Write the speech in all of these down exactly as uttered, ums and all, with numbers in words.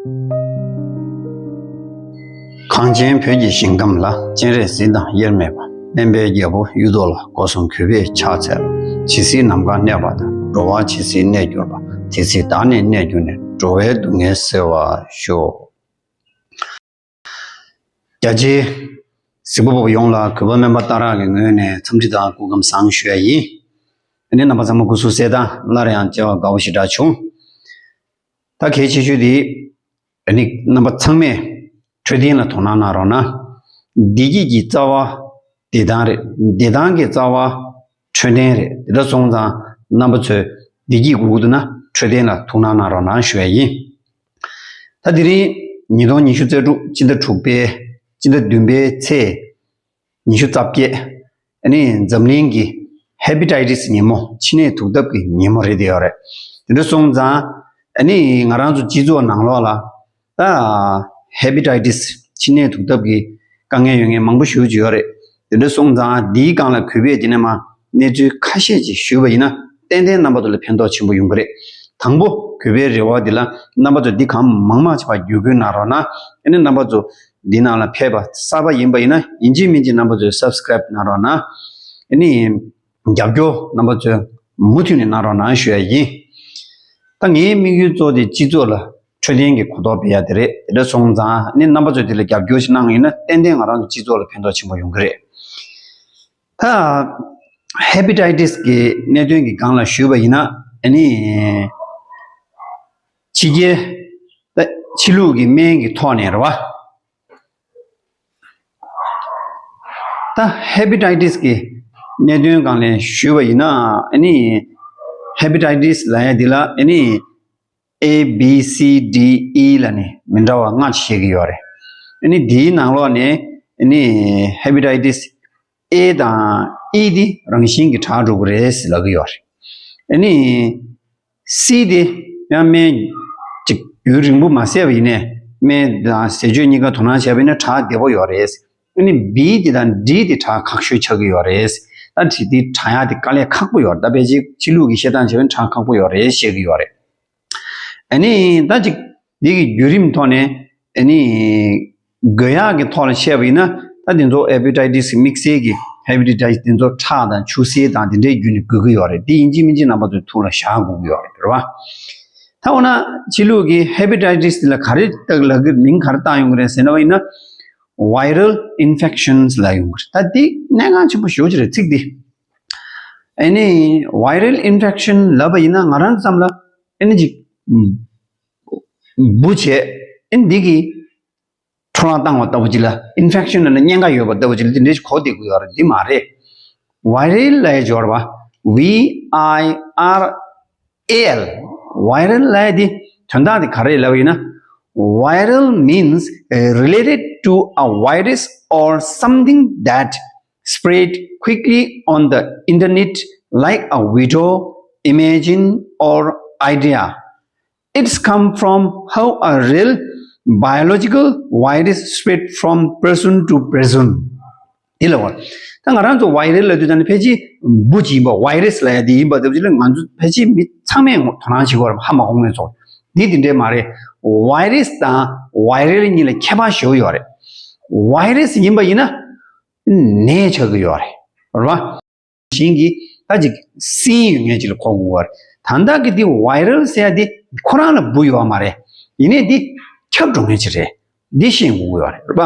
གངས་ཅན་བོད་ཀྱི་ཞིང་ཁམས་ལ། སྤྱན་རས་གཟིགས་དང་དབྱེར་མེད་པ། དམན་པའི་རྒྱལ་པོ་གཡུ་ཐོག་ལ། སྒོ་གསུམ་གུས་པས་ཕྱག་འཚལ་ལོ། ཇི་སྲིད་ནམ་མཁའ་གནས་པ་དང་། འགྲོ་བ་ཇི་སྲིད་གནས་གྱུར་པ། དེ་སྲིད་བདག་ནི་གནས་གྱུར་ནས། འགྲོ་བའི་སྡུག་བསྔལ་སེལ་བར་ཤོག་རྒྱ་ཆེའི་གཟིགས་པ་པོ་ཡོངས་ལ་གུས་པ་སྨན་པ་སྟག་རག་གི་ངོས་ནས་འཚམས་འདྲི་དང་སྐུ་ཁམས་བཟང་ཞུ་ཡ་ཡིན། ཨ་ནི་རྣམ་པ་ཚང་མ་སྐུ་གཟུགས་གསལ་ཐང་། སླར་ཡང་མཇལ་བ་དགའ་བོ་ཞེ་དྲག་བྱུང་། ད་གལ་ཆེ་ཤོས་དེ། ཨ་ནི་རྣམ་པ་ཚང་མས་འཕྲོད་བསྟེན་ལ་དོ་སྣང་གནང་རོགས་གནང་། བདེ་སྐྱིད་ཀྱི་རྩ་བ་བདེ་ཐང་རེད། བདེ་ཐང་གི་རྩ་བ་འཕྲོད་བསྟེན་རེད། དེ་འདྲ་སོང་ཙང་རྣམ་པ་ཚོས་བདེ་སྐྱིད་དགོས་ཀྱི་འདུག་ན་འཕྲོད་བསྟེན་ལ་ཐུགས་སྣང་གནང་རོགས་གནང་ཞུ་ཡ་ཡིན། ད་དེ་རིང་ཉིས་སྟོང་ཉི་ཤུ་རྩ་དྲུག་སྤྱི་ཟླ་དྲུག་པའི་སྤྱི་ཟླ་བདུན་པའི་ཚེས་ཉི་ཤུ་རྩ་བརྒྱད། ཨ་ནི་འཛམ་གླིང་གི་ཧེ་པ་ཊའི་ཊི་སི་ཉིན་མོ། མཆིན་ནད་དུག་ཐབས་ཀྱི་ཉིན་མོ་རེད་དེ་ཡོད་རེད། དེ་འདྲ་སོང་ཙང་ཨ་ནི་ང་རང་ཚོ་སྤྱི་ཚོགས་ནང་ལོགས་ལ་ད་ཧེ་པ་ཊའི་ཊི་སི་མཆིན་ནད་དུག་ཐབས་ཀྱི་དཀའ་ངལ་ཡོད་མཁན་མང་པོ་ཞེ་པོ་ཅིག་ཡོད་རེད། དེ་འདྲ་སོང་ཙང་འདིའི་སྒང་ལ་གུས་པས་དེ་ནས་མ་གནས་ཚུལ་ཁ་ཤས་ཅིག་ཞུས་པ་ཡིན་ན་ཏན་ཏན་རྣམ་པ་ཚོ་ལ་ཕན་ཐོགས་ཆེན་པོ་ཡོང་གི་རེད། དང་པོ་གུས་པའི་རེ་བ་འདི་ལ་རྣམ་པ་ཚོ་འདི་གང་མང་མང་བྱས་པ་བརྒྱུད་སྐུལ་གནང་རོགས་གནང་། ཨ་ནི་རྣམ་པ་ཚོ་འདི་ནང་ལ་ཕེབས་པ་གསར་པ་ཡིན་པ་ཡིན་ན་ཡིན་གཅིག་མིན་གཅིག་རྣམ་པ་ཚོས་སབ་སི་ཀ་རེབ་གནང་རོགས་གནང་། ཨ་ནི་རྒྱབ་སྐྱོར་རྣམ་པ་ཚོས་མུ་མཐུད་ནས་གནང་རོགས་གནང་ཞུ་ཡ་ཡིན། ད་ངའི་དམིགས་ཡུལ་གཙོ་བོ་དེ་སྤྱི་ཚོགས་ལ་འཕྲོད་བསྟེན་གྱི་གོ་རྟོགས་སྤེལ་ཡ་དེ་རེད། དེ་འདྲ་སོང་ཙང་ཨ་ནི་རྣམ་པ་ཚོས་དེ་ལ་རྒྱབ་སྐྱོར་ཞིག་གནང་ཡིན་ན་ཏན་ཏན་ང་རང་ཚོ་སྤྱི་ཚོགས་ལ་ཕན་ཐོགས་ཆེན་པོ་ཡོང་གི་རེད། ད་ཧེ་པ་ཊའི་ཊི་སི་གི་གནད་དོན་གྱི་སྒང་ལ་ཞུས་པ་ཡིན་ན་ཨ་ནི་ཕྱི་རྒྱལ་ད་ཕྱི་ལུགས་ཀྱི་སྨན་གྱི་ཐོག་ནས་རེད་བ། ད་ཧེ་པ་ཊའི་ཊི་སི་གི་གནད་དོན་སྒང་ལ་ཞུས་པ་ཡིན་ན་ཨ་ནི་ཧེ་པ་ཊའི་ཊི་སི་ལབ་ཡ་འདི་ལ་ཨ་ནི་A B C D E ལབ་ནས་མི་འདྲ་བ་ལྔ་ཞིག་བཤད་ཀྱི་ཡོད་རེད། ཨ་ནི་འདིའི་ནང་ལོགས་ནས་ཨ་ནི་ཧེ་པ་ཊའི་ཊི་སི་A དང་E འདི་རང་བཞིན་གྱིས་དྲག་འགྲོ་གི་རེད་ཟེར་ལབ་ཀྱི་ཡོད་རེད། ཨ་ནི་C འདི་ཡང་སྨན་ཅིག་རྒྱུན་རིང་པོ་མ་བཟས་པ་ཡིན་ནའི་སྨན་དང་ཟས་སྤྱོད་གཉིས་ཀ་དོ་སྣང་བྱས་པ་ཡིན་ན་དྲག་བདེ་པོ་ཡོད་རེད། ཨ་ནི་B འདི་དང་D འདི་དྲག་ཁག་ཤོས་ཆགས་ཀྱི་ཡོད་རེད། ད་དེ་འདི་དྲག་ཡག་དེ་དཀའ་ལས་ཁག་པོ་ཡོད་རེད། ད་ཕལ་ཆེར་ཕྱི་ལུགས་ཀྱི་བཤད་སྟངས་བྱས་པ་ཡིན་ན་དྲག་ཁག་པོ་ཡོད་རེད་བཤད་ཀྱི་ཡོད་རེད། ཨ་ནི་ད་ཅིག་འདི་གི་བརྒྱུད་རིམ་ཐོག་ནས་ཨ་ནི་འགོས་ཡག་གི་ཐོག་ལ་བཤད་པ་ཡིན་ན་ད་དེ་ཚོ་ཧེ་པ་ཊའི་ཊི་སི་དམིགས་བསལ་གྱི་ཧེ་པ་ཊའི་ཊི་སི་དེ་ཚོ་ཁྲག་དང་ཆུ་སེར་དང་དེ་འདྲའི་བརྒྱུད་ནས་འགོས་ཀྱི་ཡོད་རེད། དེ་ཡིན་གཅིག་མིན་གཅིག་རྣམ་པ་ཚོས་ཐུགས་ལ་བཞག་དགོས་ཀྱི་ཡོད་རེད། རེད་བ། ད་འོ་ན་ཕྱི་ལུགས་ཀྱི་ཧེ་པ་ཊའི་ཊི་སི་དེ་ལ་ག་རེ་བཏགས་ལབ་ཀྱི་མིང་ག་རེ་བཏགས་ཡོང་གི་རེད་ཟེར་ན་བ་ཡིན་ན་viral infections ལབ་ཡོང་གི་རེད། ད་དེ་གནད་འགག་ཆེན་པོ་ཞེ་པོ་ཅིག་རེད་ཚིག་འདི། ཨ་ནི་viral infection ལབ་པ་ཡིན་ན་ང་རང་ཙམ་ལ་ཨ་ནི་ཅིག་འབུ་བྱས་ཨ་ནི་འདི་གི་འཕྲོ་བརླག་བཏང་བ་ལྟ་བུ་ཅིག་ལ་infection ལབ་ན་གཉན་ཁ་ཡོད་པ་ལྟ་བུ་ཅིག་ལ་འདི་འདྲའི་ཞིག་གོ་བསྡད་དགོས་ཡོད་རེད། འདི་མ་རེད། viral ལབ་ཡ་སྦྱོར་བ་V I R A L viral ལབ་ཡ་འདི་དོན་དག་འདི་ག་རེ་ལབ་ཡིན་ན viral means related to a virus or something that spread quickly on the internet like a video, imagine or idea. It's come from how a real biological virus spread from person to person. དེ་ལ་བར། ད་ང་རང་ཚོ་viral ལབ་དུས་ཙང་ནི་ཕལ་ཆེར་འབུ་ཅིག་ཡིན་པ་virus ལབ་ཡ་དེ་ཡིན་པ་ལྟ་བུ་ཅིག་ལ་ང་ཚོ་ཕལ་ཆེར་མི་ཚང་མས་དོ་སྣང་བྱེད་ཀྱི་ཡོད་རེད། ཧ་མ་གོ་མཁན་ཚོ། འདི་དེ་འདྲས་མ་རེད། virus དང་viral གཉིས་ལ་ཁྱད་པར་ཞེ་པོ་ཡོད་རེད། virus ཡིན་པ་ཡིན་ན་ནད་ཆགས་ཀྱི་ཡོད་རེད། རེད་བ། བཞིན་གྱི་ད་ཅིག་སྲིན་ཡོད་མཁན་ཅིག་ལ་གོ་དགོས་པ་རེད། ད་ལྟ་གི་འདི་viral ཟེར་ཡ་འདི་ཁོ་རང་ལ་འབུ་ཡོད་མ་རེད། ཡིན་ནའི་འདི་ཁྱབ་འགྲོ་མཁན་ཅིག་རེད། འདི་ཤེས་དགོས་ཀྱི་ཡོད་རེད། རེད་པ།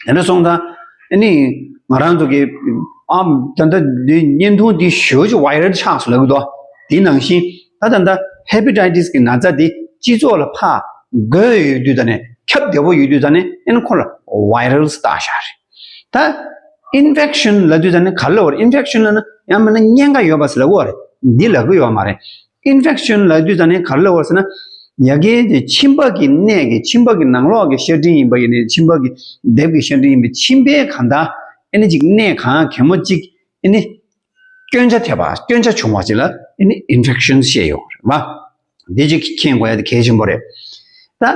དེ་འདྲ་སོང་ཙང་ཨ་ནི་ང་རང་ཚོ་གི་ཨ་ད་ལྟ་འདི་བརྙན་ཐུང་འདི་ཞེ་པོ་ཅིག་viral ཆགས་སོང་ལབ་ཀྱི་འདུག་འདི་ནང་བཞིན་ད་ད་ལྟ་hepatitis གི་ན་ཚ་འདི་སྤྱི་ཚོགས་ལ་ཕར་འགོས་ཡོད་དུས་ཙ་ནས་ཁྱབ་བདེ་པོ་ཡོད་དུས་ཙ་ནས་ཨ་ནི་ཁོ་ལ་viral བཏགས་བཞག་རེད། ད་infection ལབ་དུས་ཙ་ནས་ག་རེ་ལབ་དགོས་རེད། infection ལབ་ན་ཡང་མིན་ན་གཉན་ཁ་ཡོད་པ་ཟེར་ལབ་དགོས་རེད། འདི་ལབ་ཀྱི་ཡོད་མ་རེད། infection ལབ་དུས་ཙ་ནས་ག་རེ་ལབ་དགོས་རེད་ཟེར་ན། ཡ་གིའི་དེ་མཆིན་པ་གི་ནད་ཀྱི་མཆིན་པ་གི་ནང་ལོགས་ཀྱི་ཤ་སྤྲིན་ཡིན་པ་ཡིན་ནའི་མཆིན་པ་གི་ལྡེབས་ཀྱི་ཤ་སྤྲིན་ཡིན་པའི་མཆིན་པའི་གང་ལྟར་ཨ་ནི་ཅིག་གནས་གང་གད་མོ་ཅིག་ཨ་ནི་སྐྱོན་ཆ་ཐེབས་པ་སྐྱོན་ཆ་བྱུང་བ་ཅིག་ལ་ཨ་ནི་infection བཤད་ཡོད་རེད་བ། འདི་ཅིག་མཁྱེན་དགོས་ཡ་དེ་གལ་ཆེན་པོ་རེད། ད།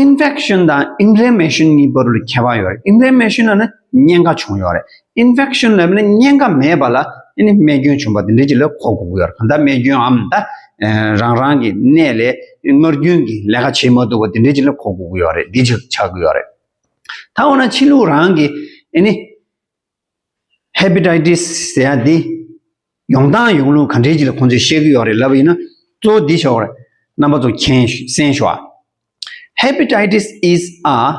infection དང་inflammation གཉིས་བར་ལ་ཁྱད་པར་ཡོད་རེད། inflammation ལབ་ན་གཉན་ཁ་བྱུང་ཡོད་རེད། infection ལབ་ན་གཉན་ཁ་མེད་པ་ལ་ཨ་ནི་རྨས་སྐྱོན་བྱུང་བ་དེ་འདྲ་ཅིག་ལ་གོ་དགོས་ཀྱི་ཡོད་རེད། གང་ལྟར་རྨས་སྐྱོན་འམ་ད་ རང་རང་གི་གནས་ལས་སྔར་རྒྱུན་གྱི་ལས་ཀ་བྱེད་མ་ཐུབ་པ་དེ་འདྲའི་ཅིག་ལ་གོ་དགོས་ཀྱི་ཡོད་རེད། འདི་ཅིག་ཆགས་ཀྱི་ཡོད་རེད། ད་འོ་ན་ཕྱི་ལུགས་རང་གི་ཨེ་ནི་ཧེ་པ་ཊའི་ཊི་སི་ཟེར་ཡ་འདི་ཡོང་སྟངས་ཡོང་ལུགས་ག་འདྲའི་ཅིག་ལ་ཁོང་ཚོས་བཤད་ཀྱི་ཡོད་རེད་ལབ་པ་ཡིན་ན། གཙོ་བོ་འདི་ཤོག་རེད། རྣམ་པ་ཚོ་མཁྱེན་གསན་ཤོག་ཨ། Hepatitis is a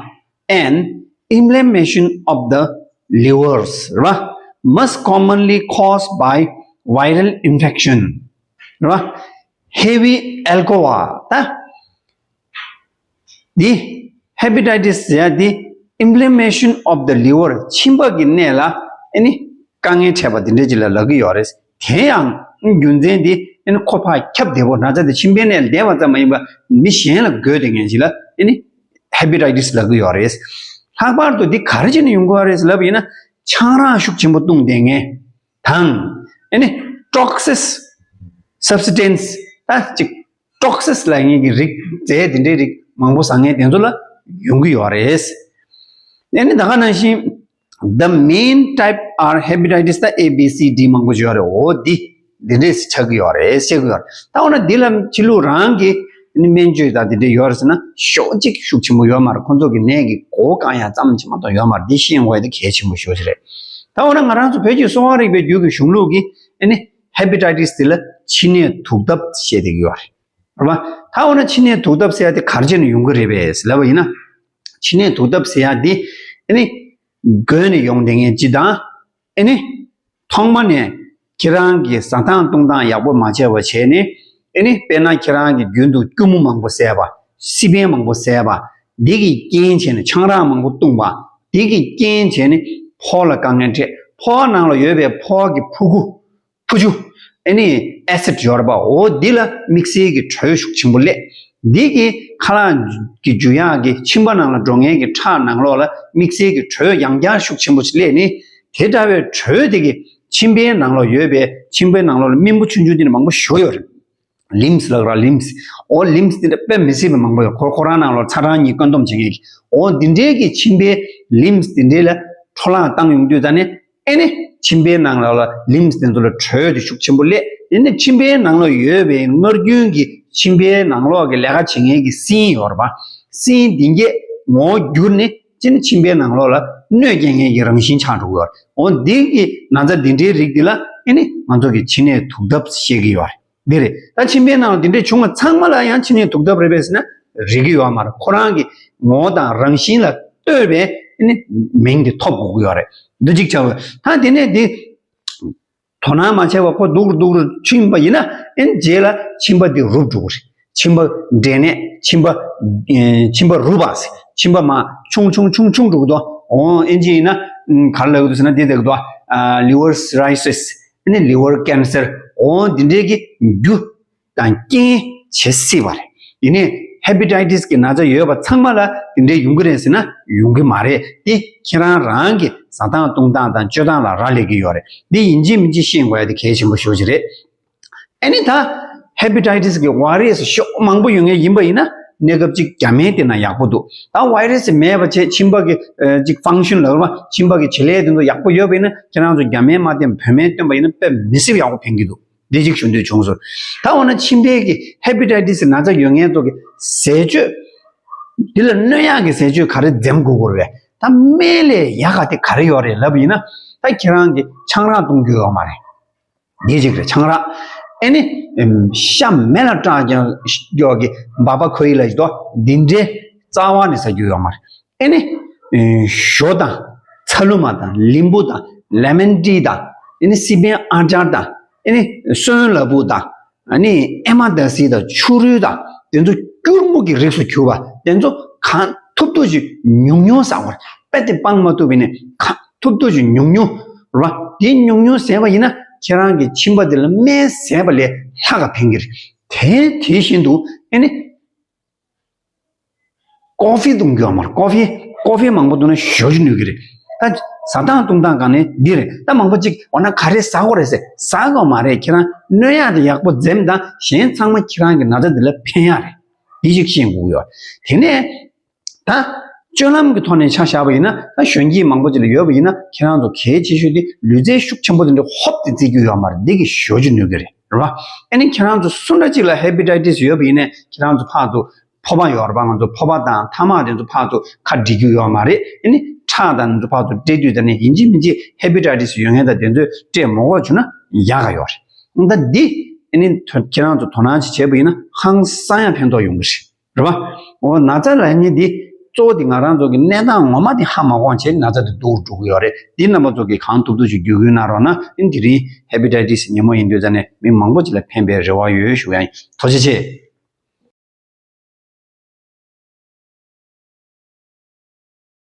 an inflammation of the livers, རེད་བ། Most commonly caused by viral infection, རེད་བ། Heavy alcohol ད། འདི་ཧེ་པ་ཊའི་ཊི་སི་ཟེར་ཡ་འདི་inflammation of the liver མཆིན་པ་གི་གནས་ལ་ཨེ་ནི་དཀའ་ངལ་འཕྲད་པ་འདི་འདྲ་ཅིག་ལ་ལབ་ཀྱི་ཡོད་རེད། དེ་ཡང་རྒྱུ་མཚན་འདི་ཨེ་ནི་ཁོ་ཕར་ཁྱབ་བདེ་པོ། ན་ཚ་དེ་མཆིན་པའི་གནས་ལ་བསྡད་པ་ཙམ་མ་ཡིན་པར་མི་གཞན་ལ་འགོས་བསྡད་མཁན་ཅིག་ལ་ཨེ་ནི་ཧེ་པ་ཊའི་ཊི་སི་ལབ་ཀྱི་ཡོད་རེད། ལྷག་པར་དུ་འདི་ག་རེ་བྱས་ནས་ཡོང་གི་ཡོད་རེད་ལབ་པ་ཡིན་ན། ཆང་རག་ཤུགས་ཆེན་པོ་བཏུང་བསྡད་མཁན་དང་། ཨེ་ནི་ཊོག་སིག་སབ་སི་ཊན་སི་ད་ཅིག་ཊོག་སིག་ལབ་མཁན་གྱི་རིགས་རྫས་དེ་འདྲའི་རིགས་མང་པོ་ཟ་མཁན་དེ་ཚོ་ལ་ཡོང་གི་ཡོད་རེད། ཨེ་ནི་ད་ག་ནང་བཞིན། The main type are hepatitis ད་A B C D མང་པོ་ཡོད་རེད། འོ་འདི་འདི་འདྲས་ཆགས་ཀྱི་ཡོད་རེད། བཤད་ཀྱི་ཡོད་རེད། ད་འོ་ན་འདི་ལ་ཕྱི་ལུགས་རང་གི་ནི་སྨན་བཅོས་དང་འདི་འདྲས་ཡོད་རེད་ཟེར་ན། ཞོ་གཅིག་ཤུགས་ཆེན་པོ་ཡོད་མ་རེད། ཁོང་ཚོ་གི་ནད་ཀྱི་འགོག་བཀག་ཡ་ཙམ་ཅིག་མ་གཏོགས་ཡོད་མ་རེད། འདི་ཤེས་དགོས་ཡ་དེ་གལ་ཆེན་པོ་ཞེ་པོ་ཅིག་རེད། ད་འོ་ན་ང་རང་ཚོ་བོད་ཀྱི་གསོ་བ་རིག་པའི་རྒྱུད་ཀྱི་གཞུང་ལུགས་ཀྱི་ཨེ་ནི་ཧེ་པ་ཊའི་ཊི་སི་འདི་ལ་མཆིན་ནད་དུག་ཐབས་བཤད་བསྡད་ཀྱི་ཡོད་རེད། རེད་པ། ད་འོ་ན་མཆིན་ནད་དུག་ཐབས་ཟེར་ཡ་དེ་ག་རེ་བྱས་ནས་ཡོང་གི་རེད་པས་ལབ་པ་ཡིན་ན། མཆིན་ནད་དུག་ཐབས་ཟེར་ཡ་དེ་ཨེ་ནི་འགོས་ནས་ཡོང་བསྡད་མཁན་ཅིག་དང་། ཨེ་ནི་ཐོག་མ་ནས་ཁྱེད་རང་གི་ཟ་སྟངས་བཏུང་སྟངས་ཡག་པོ་མ་བྱས་པ་བྱས་ནས། ཨེ་ནི་དཔེར་ན་ཁྱེད་རང་གི་རྒྱུན་དུ་སྐྱུར་མོ་མང་པོ་བཟས་པ། སི་པན་མང་པོ་བཟས་པ། འདི་གི་རྐྱེན་བྱས་ནས་ཆང་རག་མང་པོ་བཏུང་བ། འདི་གི་རྐྱེན་བྱས་ནས་ཕོ་ལ་དཀའ་ངལ་འཕྲད། ཕོ་ནང་ལ་ཡོད་པའི་ཕོ་གི་ཕྲུ་གུ། ཕྲུ་གུ། ཨེ་ནི་ཨེ་སིད་ཡོད་རེད་པ། འོ་འདི་ལ་དམིགས་བསལ་གྱི་དྲོད་ཤུགས་ཆེན་པོ་སླེབས། འདི་གི་ཁ་ལག་གི་འཇུ་ཡག་གི་མཆིན་པ་ནང་ལ་འགྲོ་མཁན་གྱི་ཁྲག་ནང་ལོགས་ལ་དམིགས་བསལ་གྱི་དྲོད་ཡང་བསྐྱར་ཤུགས་ཆེན་པོ་ཞིག་སླེབས་ནས། དེ་འདྲ་བའི་དྲོད་དེ་གི་མཆིན་པའི་ནང་ལོགས་ཡོད་པའི་མཆིན་པའི་ནང་ལོགས་ལ་རྨེན་བུ་ཆུང་ཆུང་དེ་འདྲ་མང་པོ་ཞིག་ཡོད་རེད། ལིམས་ལབ་ར་ལིམས། འོ་ལིམས་དེ་འདྲ་དཔེ་མི་སྲིད་པ་མང་པོ་ཡོད། ཁོ་ཁོ་རང་ནང་ལོགས་ཚ་གྲང་གཉིས་བཀོད་འདོམས་བྱེད་མཁན་གྱི། འོ་འདི་འདྲའི་གི་མཆིན་པའི་ལིམས་དེ་འདྲའི་ལ་འཕྲོ་བརླག་བཏང་ཡོང་དུས་ཙ་ནས། ཨེ་ནི་མཆིན་པའི་ནང་ལོགས་ལ་ལིམས་དེ་ཚོ་ལ་དྲོད་དེ་ཤུགས་ཆེན་པོ་སླེབས། ཨེ་ནི་མཆིན་པའི་ནང་ལ་ཡོད་པའི་སྔར་རྒྱུན་གྱི་མཆིན་པའི་ནང་ལོགས་ཀྱི་ལས་ཀ་བྱེད་མཁན་གྱི་སྲིན་ཡོད་རེད་པ། སྲིན་འདི་གས་ངོ་བོ་འགྱུར་ནས་ཅི་ནི་མཆིན་པའི་ནང་ལོགས་ལ་གནོད་སྐྱེལ་མཁན་གྱི་རང་བཞིན་ཆགས་འགྲོ་གི་ཡོད་རེད། འོ་འདི་གི་ན་ཚ་འདི་འདྲའི་རིགས་འདི་ལ་ཨེ་ནི་ང་ཚོ་གི་མཆིན་ནད་དུག་ཐབས་བཤད་ཀྱི་ཡོད་རེད། འདི་རེད། ད་མཆིན་པའི་ནང་ལ་འདི་འདྲའི་བྱུང་བ་ཚང་མ་ལ་ཡང་མཆིན་ནད་དུག་ཐབས་རེད་པས་ཟེར་ན་རེད་ཀྱི་ཡོད་མ་རེད། ཁོ་རང་གི་ངོ་བོ་དང་རང་བཞིན་ལ་ལྟོས་པའི་ཨེ་ནི་མིང་འདི་ཐོབ་དགོས་ཀྱི་ཡོད་རེད། འདི་གཅིག་ཆགས་པ། ད་དེ་ནས་འདི་དོ་སྣང་མ་བྱས་པར་ཁོ་སྡུག་རུ་སྡུག་རུ་ཕྱིན་པ་ཡིན་ན། ཨེ་ནི་རྗེས་ལ་མཆིན་པ་འདི་རུབ་འགྲོ་གི་རེད། མཆིན་པ་འབྲས་ནད། མཆིན་པ། ཨེ། མཆིན་པ་རུབ་པ། མཆིན་པ་མར་ཆུང་ཆུང་ཆུང་ཆུང་འགྲོ་གི་འདུག་འོ་ཨིན་ཇི་ཡིན་ན། ཨམ། ག་རེ་ལབ་ཀྱི་འདུག་ཟེར་ན་འདི་ལབ་ཀྱི་འདུག་ཨ། ལི་ཝར་སི་རོ་སིས། ཨ་ནི་ལི་ཝར་ཀེན་སར། འོ་འདི་འདྲའི་གི་རྒྱུ་དང་རྐྱེན་བྱེད་སྲིད་པ་རེད། ཡིན་ནའི་ཧེ་པ་ཊའི་ཊི་སི་གི་ན་ཚ་ཡོད་པ་ཚང་མ་ལ་འདི་འདྲའི་ཡོང་གི་རེད་ཟེར་ན་ཡོང་གི་མ་རེད། འདི་ཁྱེད་རང་རང་གི་ཟ་སྟངས་བཏུང་སྟངས་དང་སྤྱོད་སྟངས་ལ་རག་ལས་ཀྱི་ཡོད་རེད། འདི་ཡིན་གཅིག་མིན་གཅིག་ཤེས་དགོས་ཡ་དེ་གལ་ཆེན་པོ་ཞེ་པོ་ཅིག་རེད། ཨ་ནི་ད་ཧེ་པ་ཊའི་ཊི་སི་གི་བྷའི་རེ་སི་ཤོག་མང་པོ་ཡོད་མཁན་ཡིན་པ་ཡིན་ན། གནས་སྐབས་ཅིག་རྒྱ་སྨན་བསྟེན་ན་ཡག་པོ་འདུག་ད་བྷའི་རེ་སི་མེད་པ་བྱས། མཆིན་པ་གི་ཨ་ཅིག་ཕང་ཤོན་ལབ་པ། མཆིན་པ་གི་བྱེད་ལས་དེ་ཚོ་ཡག་པོ་ཡོད་པ་ཡིན་ན། ཁྱེད་རང་ཚོ་རྒྱ་སྨན་མ་བསྟེན་བོད་སྨན་བསྟེན་པ་ཡིན་ན་དཔེ་མི་སྲིད་ཡག་པོ་ཕན་གྱི་འདུག་འདི་གཅིག་ཞུ་འདོད་བྱུང་སོང་། ད་འོ་ན་མཆིན་པའི་གི་ཧེ་པ་ཊའི་ཊི་སི་ན་ཚ་ཡོད་མཁན་ཚོ་གི་ཟས་སྤྱོད། འདི་ལ་གནོད་ཡག་གི་ཟས་སྤྱོད་ག་རེ་འཛེམ་དགོས་ཀྱི་རེད་པས། ད་སྨན་ལས་ཡག་ག་དེ་ག་རེ་ཡོད་རེད་ལབ་པ་ཡིན་ན། ད་ཁྱེད་རང་གི་ཆང་རག་བཏུང་རྒྱུ་ཡོད་མ་རེད། འདི་གཅིག་རེད། ཆང་རག་ཨ་ནི་ཨམ། ཤ་མེ་ལ་སྲེག་རྒྱུ་གི་སྦག་སྦག་ཁོ་ཡི་ལ་ཡོད་དོ། འདི་འདྲའི་རྩ་བ་ནས་ཟ་རྒྱུ་ཡོད་མ་རེད། ཨ་ནི་ཨེ། ཞོ་དང་ཚ་ལུ་མ་དང་ལིམ་བུ་དང་ལེ་མོན་ཊི་དང་། ཨ་ནི་སི་པན་ཨ་ཅར་དང་། ཨ་ནི་སོན་ལ་ཕུག་དང་། ཨ་ནི་ཨེ་མ་དང་སི་དང་ཕྱུ་རུ་དང་། དེ་ཚོ་སྐྱུར་མོ་གི་རིགས་སུ་གྱུར་པ་དེ་ཚོ་གང་ཐུབ་ཐུབ་ཅིག་ཉུང་ཉུང་ཟ་དགོས་རེད། དཔེ་དེ་སྤང་མ་ཐུབ་པ་ཡིན་ན་གང་ཐུབ་ཐུབ་ཅིག་ཉུང་ཉུང་རེད་པ། དེ་ཉུང་ཉུང་ཟས་པ་ཡིན་ན་ཁྱེད་རང་གི་མཆིན་པ་དེ་ལ་སྨན་ཟས་པ་ལས་ལྷག་ག་ཕན་གྱི་རེད། དེ་དེ་བཞིན་དུ་ཨ་ནི་ཀོ་ཧྥི་བཏུང་རྒྱུ་ཡོད་མ་རེད། ཀོ་ཧྥི། ཀོ་ཧྥི་མང་པོ་བཏུང་ན་ཞེ་པོ་ཅིག་གནོད་ཀྱི་རེད། ད་ཟ་སྟངས་བཏུང་སྟངས་སྒང་ནས་འདི་རེད། ད་མང་པོ་ཅིག་འོ་ན་ག་རེ་ཟ་དགོས་རེད་ཟེར། ཟ་དགོས་མ་རེད། ཁྱེད་རང་གནོད་ཡག་དེ་ཡག་པོ་འཛེམ་དང་། གཞན་ཚང་མ་ཁྱེད་རང་གི་ན་ཚ་འདི་ལ་ཕན་ཡག་རེད། འདི་ཅིག་ཤེས་དགོས་ཀྱི་ཡོད། དེ་ནས་ད་སྤྱོད་ལམ་གྱི་ཐོག་ནས་ཆ་བཞག་པ་ཡིན་ན། ད་གཞོན་སྐྱེས་མང་པོ་ཅིག་ལ་ཡོད་པ་ཡིན་ན། ཁྱེད་རང་ཚོ་གལ་ཆེ་ཤོས་དེ་ལུས་རྩལ་ཤུགས་ཆེན་པོ་དེ་འདྲ་ཧོབ་སྟེ་རྩེད་རྒྱུ་ཡོད་མ་རེད། འདི་གིས་ཞེ་པོ་ཅིག་གནོད་ཀྱི་རེད། རེད་བ། ཨ་ནི་ཁྱེད་རང་ཚོ་སུ་འདྲ་ཅིག་ལ་ཧེ་པ་ཊའི་ཊི་སི་ཡོད་པ་ཡིན་ནའི་ཁྱེད་རང་ཚོ་ཕར་ཚུར་ཕོར་པ་ཡོད་རེད་པ། ང་ཚོ་ཕོར་པ་དང་ཐ་མག་དེ་ཚོ་ཕར་ཚུར་ཁ་འབྲི་རྒྱུ་ཡོད་མ་རེད། ཨ་ནི་ཁྲག་དང་དེ་ཚོ་ཕར་ཚུར་སྤྲད་དུས་ཙ་ནས་ཡིན་གཅིག་མིན་གཅིག་ཧེ་པ་ཊའི་ཊི་སི་ཡོད་མཁན་དང་དེ་ཚོས་སྤྲད་མ་དགོས་བྱུང་ན་ཡག་ག་ཡོད་རེད། ད་འདི་ཨ་ནི་ཁྱེད་རང་ཚོ་དོ་སྣང་ཅིག་བྱས་པ་ཡིན་ན་ཧང་སང་ཡང་ཕན་ཐོགས་ཡོང་གི་རེད། རེད་པ། འོ་ན་ཚ་ལབ་མཁན་འདི་གཙོ་བོ་འདི་ང་རང་ཚོ་གི་གནས་སྟངས་ངོ་མ་འདི་ཧ་མ་གོ་བྱས་ན་ཚ་འདི་སྡུག་རུ་འགྲོ་གི་ཡོད་རེད། འདི་རྣམ་པ་ཚོ་གིས་གང་ཐུབ་ཐུབ་ཅིག་བརྒྱུད་སྐུལ་གནང་རོགས་གནང་། ཨ་ནི་དེ་རིང་ཧེ་པ་ཊའི་ཊི་སི་ཉིན་མོ་ཡིན་དུས་ཙ་ནས་མི་མང་པོ་ཅིག་ལ་ཕན་པའི་རེ་བ་ཡོད་ཞུ་ཡ་ཡིན། ཐུགས་རྗེ་ཆེ།